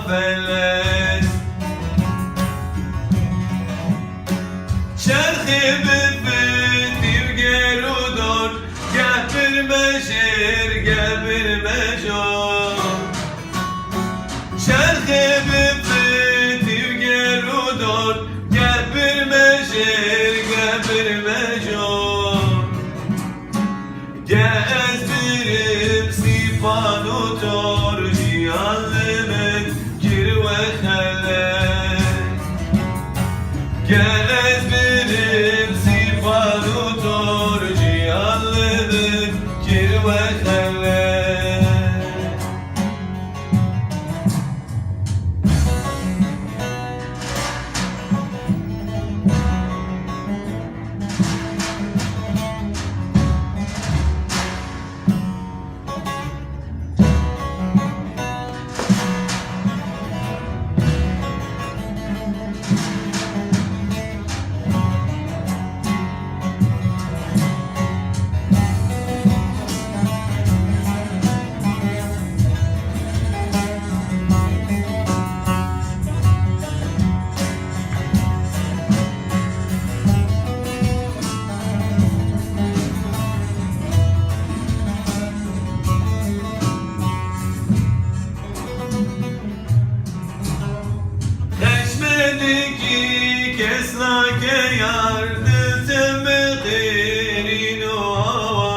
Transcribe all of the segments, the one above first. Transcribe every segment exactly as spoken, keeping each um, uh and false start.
Felek. Çerxê bi fitî û ger û dor, geh bir mejêr, geh bir mejor. Çerxê bi fitî û ger û dor, geh bir mejêr, geh bir mejor. Ge ez birim sîpan û tor, jiyan li min kir we xelek. Ge ez birim sîpan û tor, jiyan li min kir we xelek. Xeşmedikî kes nake yar, dil tim bi qêrîn û awa.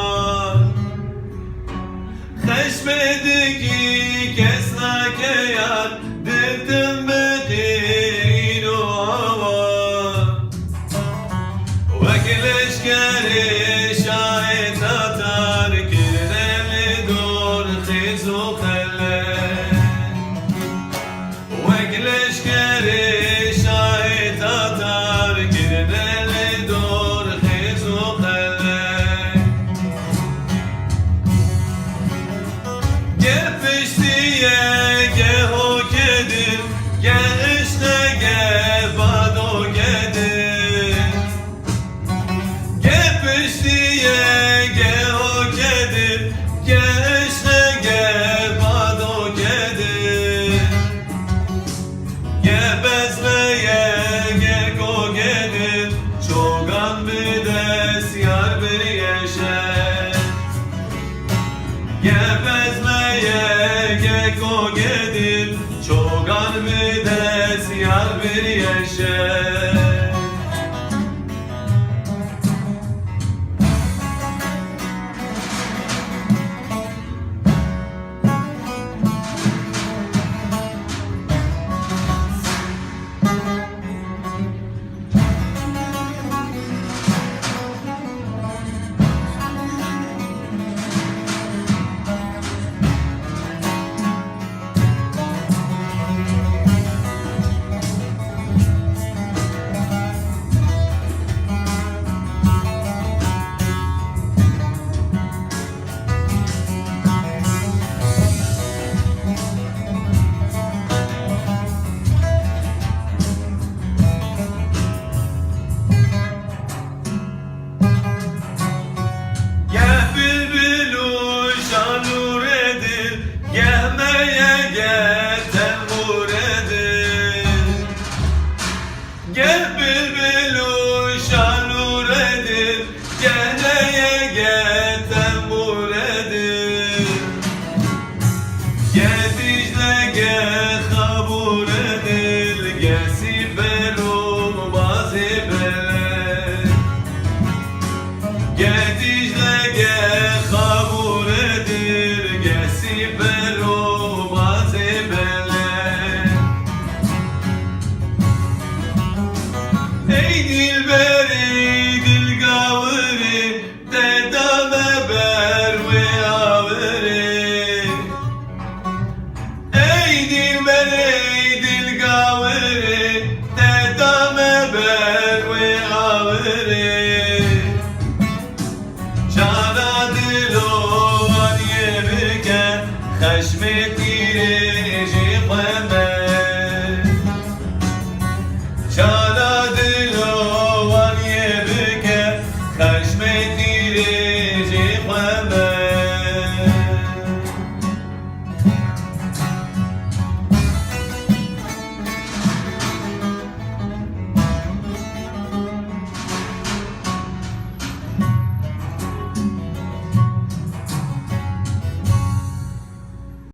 Xeşmedikî kes nake yar, dil tim bi qêrîn û awa. Wek leşkerê şahê Tatar kirine li dor xêz û xelek. Wek leşkerê şahê Tatar kirine li dor xêz û xelek. Ge piştî ye, ge hoke din, ge îşqe, ge bado, ge din. Ge piştî ye, ge hoke din, ge îşqe, ge bado, ge din. Ge bezme ye, ge koke din, çogan bi dest yar biriye şer. Ge bezme ye, ge koke din, çogan bi dest yar biriye şer.